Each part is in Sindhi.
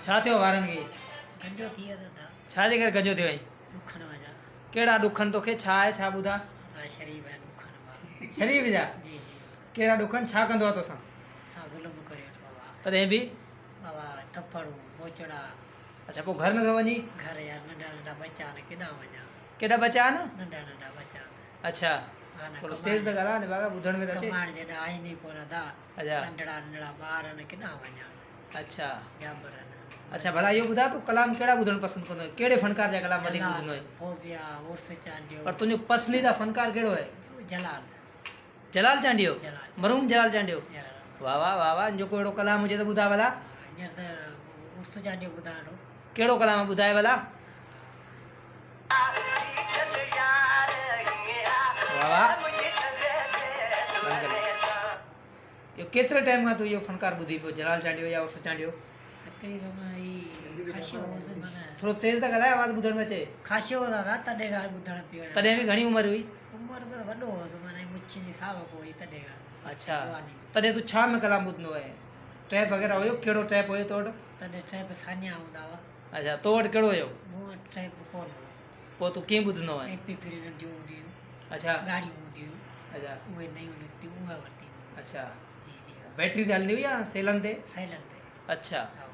ڇا ٿيو وارن کي؟ گنجو ٿي ويو دادا. ڇا جي ڪري گنجو ٿيو آهين؟ ڏکن وجا. ڪهڙا ڏکن توکي ڇا آهي ڇا ٻڌا؟ دادا شريف جا ڏکن وا. شريف جا؟ جي جي. ڪهڙا ڏکن ڇا ڪندو آ توسان؟ سان ظلم ڪري ويٺو آ. تڏهن به؟ بابا ٿپڙون موچڙا. اڇا پوء گهر نٿو وڃين؟ گهر يار ننڍا ننڍا ٻچا آهن ڪيڏانهن وڃان. ڪيڏا ٻچا آهن؟ ننڍا ننڍا ٻچا آهن. اڇا ٿورو تيز ته ڳالهاء نه ڀاڳا ٻڌڻ ۾ ته اچي. ڪمائڻ جيڏا آهن ئي ڪونه ادا. اڇا. ننڍڙا ننڍڙا ٻار آهن ڪيڏانهن وڃان. اڇا. جابر آهن. اڇا ڀلا اهو ٻڌاء تون ڪلام ڪهڙا ٻڌڻ پسند ڪندو آهين ڪهڙي فنڪار جا ڪلام وڌيڪ ٻڌندو آهين؟ جلال، فوزيا، عرس چانڊيو. پر تنهنجو پسنديده فنڪار ڪهڙو آهي؟ جلال. جلال چانڊيو؟ جلال. مرحوم جلال چانڊيو. واه واه واه واه ان جو ڪو اهڙو ڪلام هجي ته ٻڌاء ڀلا. هينئر ته عرس چانڊيو ٻڌان ٿو. ڪهڙو ڪلام ٻڌاء ڀلا. واه واه اهو ڪيتري ٽائيم کان تون اهو فنڪار ٻڌين پيو جلال چانڊيو يا عرس چانڊيو؟ تقريبن هي خاشو هوس معنيٰ. ٿورو تيز ته ڳالهاء آواز ٻڌڻ ۾ اچي. خاشو هوس دادا تڏهن کان ٻڌڻ پيو آهيان. تڏهن به گهڻي عمر هئي؟ عمر بس وڏو هوس معنيٰ مڇ جي ساوڪ هئي تڏهن کان. اڇا تڏهن تون ڇا ۾ ڪلام ٻڌندو هئين؟ ٽيپ وغيره هيو ڪهڙو ٽيپ هيو تو وٽ؟ تڏهن ٽيپ سانيا هوندا هئا. اڇا تو وٽ ڪهڙو هيو؟ مون وٽ ٽيپ ڪونه هو. پوء تون ڪيئن ٻڌندو هئين؟ ايم پي ٿري ننڍيون هونديون هيون. اڇا. ڳاڙهيون هونديون هيون. اڇا. اهي نيون نڪتيون اهي ورتي مون. اڇا. جي جي. بيٽري تي هلندي هئي يا سيلن تي؟ سيلن تي. اڇا. ها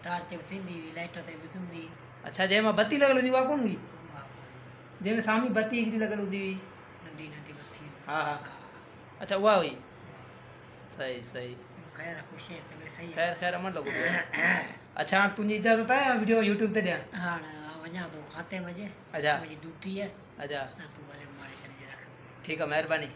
ٽارچ به ٿيندي هئي لائٽ تي به ٿيندي هئي. اڇا جنهن مان بتي لڳل هوندي هئي اها ڪونه هئي؟ اها ڪونه هئي. جنهن ۾ سامهون بتي هڪڙي لڳل هوندي هئي. ننڍي ننڍي بتي هوندي ها ها. اڇا اها هئي. صحيح صحيح. خير خوشي ته صحيح. خير خير امڙ لڳو پيو. اڇا هاڻ تنهنجي اجازت آهي آئون وڊيو يوٽيوب تي ڏيان. هاڻ آئون وڃان ٿو کاتي منجهه. اڇا. منهنجي ڊيوٽي آهي. اڇا. تون ڀلي ماري ڇڏجي رک. ٺيڪ آهي مهرباني.